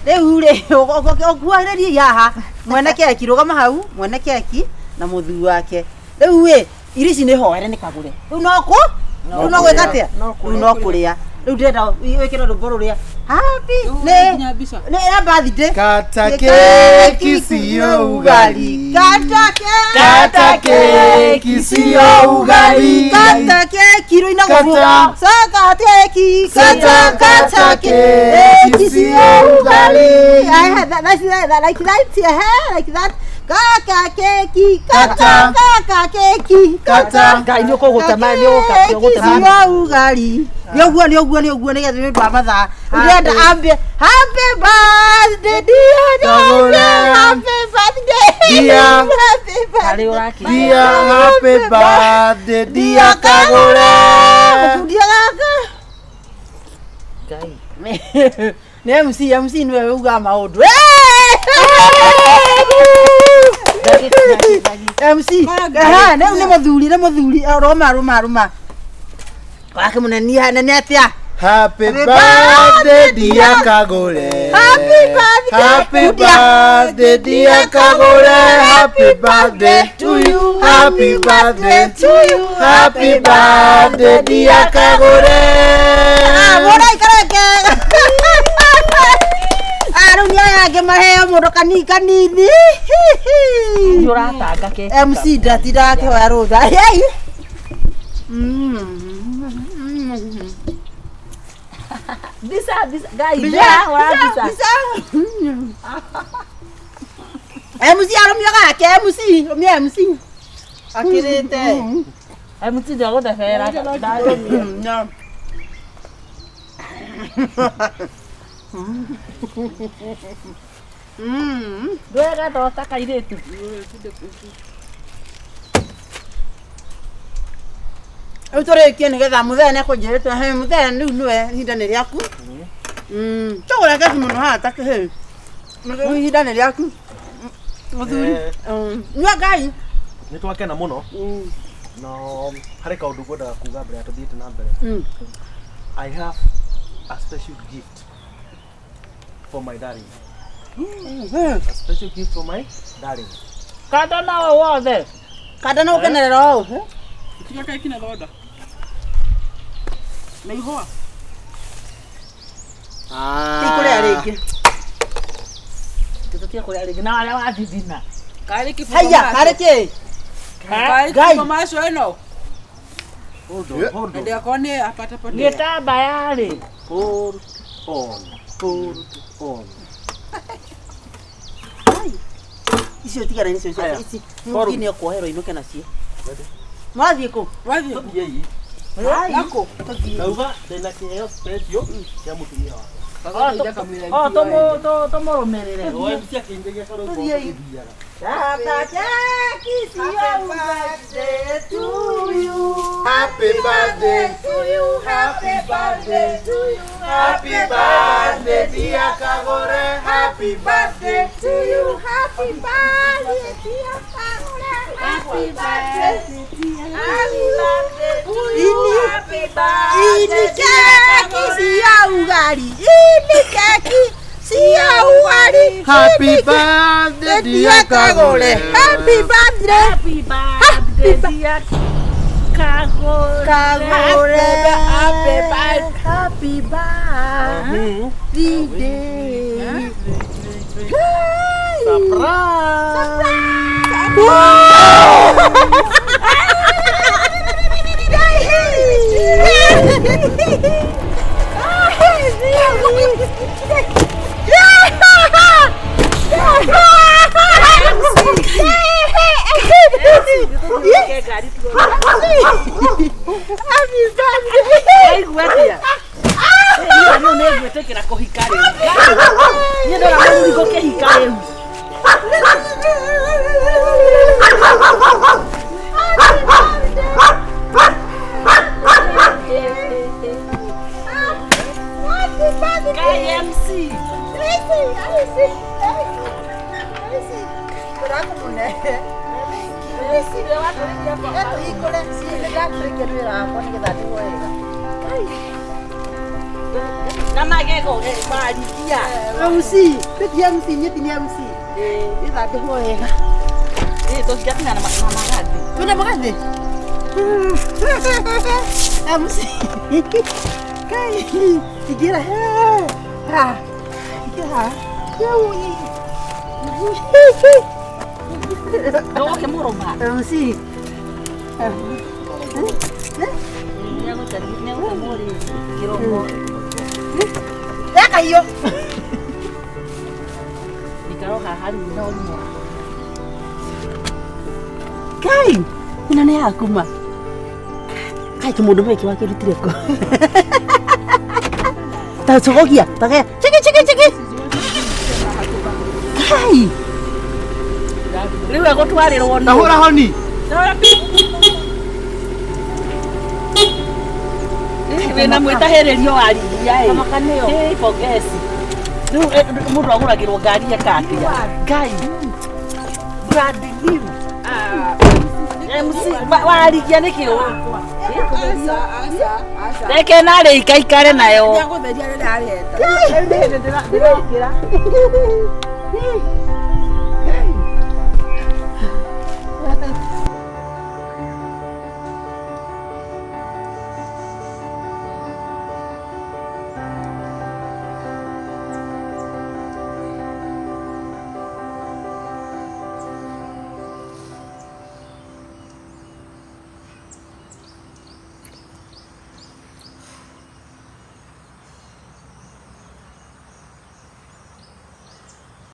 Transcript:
Rĩu rĩ, ũkuhĩrĩriei haha mwene keki, rũgama hau mwene keki na mũthuri wake. Rĩu ĩ, irio ici nĩ hoere nĩ kagũre. Rĩu no kũ? Rĩu no gwĩka atĩa? Rĩu no kũrĩa. Rĩu ndĩrenda wĩkĩre rwĩmbo rũrĩa happy nĩ Nginya mbica. nĩ ya birthday. Kata keki sio ugali. Kata keki. Kata keki sio ugali. Kata keki rũinagwo Kata. So kata keki. Kata, kata keki sio ugali. I had that, that's that, like that, yeah, like that. Kaka keki, kata, Kata. kaka keki, Kata. Ngai nĩ ũkũgũtema nĩ keki ũgũtema. sio ugali. Nĩ ũguo, nĩ ũguo, nĩ ũguo, nĩgetha nĩ ũndũ wa mathaa. Ndĩrenda ambie happy birthday dear, Kagũre. happy birthday, Dear. happy Karĩ birthday. ũrakira. Dear happy birthday dear Kagũre. Mũkundia gaka. Ngai. Nĩ MC, MC nĩwe ugaga maũndũ. MC, ehe, rĩu nĩ mũthuri, nĩ mũthuri, rũma, rũma, rũma. Wake mũnene nene atĩa? Happy birthday dear Kagũre. Happy birthday. Happy birthday dear Kagũre. Happy birthday to you. Happy birthday to you. Happy birthday dear Kagũre. Ah, mũndũ aikare kega. Ah, rĩu nĩ aya angĩ maheo mũndũ kanini kanini. Nĩ ũratanga keki. MC ndatindaga akĩhoya rũtha. Hey! Mbica, mbica. Ngai, mbica, ũra mbica. MC arũmia gake, MC, rũmia MC. Akĩrĩte. MC ndegũthebera. Ndarũmia. No. Ndwega thota kairĩtu. Rĩu tũrĩkie nĩgetha mũthee nĩekũnjĩrĩte he mũthee rĩu nĩwe ihinda nĩ rĩaku. Tũgũre keki mũno haha ta kĩhĩ. Rĩu ihinda nĩ rĩaku. Mũthuri. Nyua Ngai. Nĩ twakena mũno na harĩ kaũndũ ngwendaga kuga mbere ya tũthiĩte na mbere. I have a special gift for my darling. A special gift for my darling. Kanda nawe wothe. Kanda no ũkenerera ũũ. Tiga keki na thonda. Na ihũa. Ti kũrĩa rĩngĩ. Tũtige kũrĩa rĩngĩ na harĩa wathithina. Karĩ kĩbungo Haiya, macho. karĩ kĩ? Karĩ Ngai. kĩbungo macho ĩno. Hold on, hold Na on. ndĩgakorwo nĩ apatapatia. Gĩtambaya rĩ. Hold on. Hold on. Icio tigana nicio cia Haya. ici. Mũthuri nĩ ũkuoherwo inũke nacio. Mwathiĩ kũ? Wathiĩ. Tũthiĩi. Nako. Ndauga ndĩna kĩheo special kĩa mũtumia wakwa. O tũmũrũmĩrĩre. O MC akĩingagia karũgamo Tũthiĩi. tũthiaga. Kata keki sio birthday to you. Happy birthday to you. Happy birthday to you. Happy birthday dear Kagũre. Happy birthday to you. Happy birthday dear Kagure. Happy birthday. Happy birthday to you. Happy birthday. Ini keki sio ugali. Ini keki sio ugali. Happy birthday dear Kagũre. Happy birthday. Happy birthday dear Kagũre. Kagure. Happy birthday. Happy birthday. Surprise! Waigua atĩa? Niĩ rĩu nĩ ngwĩtĩkĩra kũhika rĩu. Niĩ ndona mũthuri ngũkĩhika rĩu. Ngai MC. Na magego warigia. MC ti MC nyeti ni MC ĩthambĩrwo wega. Tũciatina na magathi. Twĩna magathĩ MC kai ingĩra ha ingĩra ha. Ndũgũkĩmũrũma. MC. Kĩromo. Eka hiyo. Ikaro haha rĩu na ũnyua. Kai, ĩno nĩ yaku ma. Kai kĩmũndũ gĩkĩ wakĩrutire kũ? Ta cogogia, ta ge. Chiki chiki chiki. Kai. Rĩu egũtwarĩrwo nũ? Tahũra honi. Wĩna mwĩtahĩrĩrio warigia ĩ. Kamakanĩo. Ĩ, pongezi. Rĩu mũndũ agũragĩrwo ngari eka atĩa? Ngai. Brand new. MC warigia nĩkĩ ũũ? Aca, aca, aca. Reke narĩ ikaikare nayo. Nĩagũtheria rĩrĩa areta. Rĩu nĩ hĩndĩ ndĩrakĩra.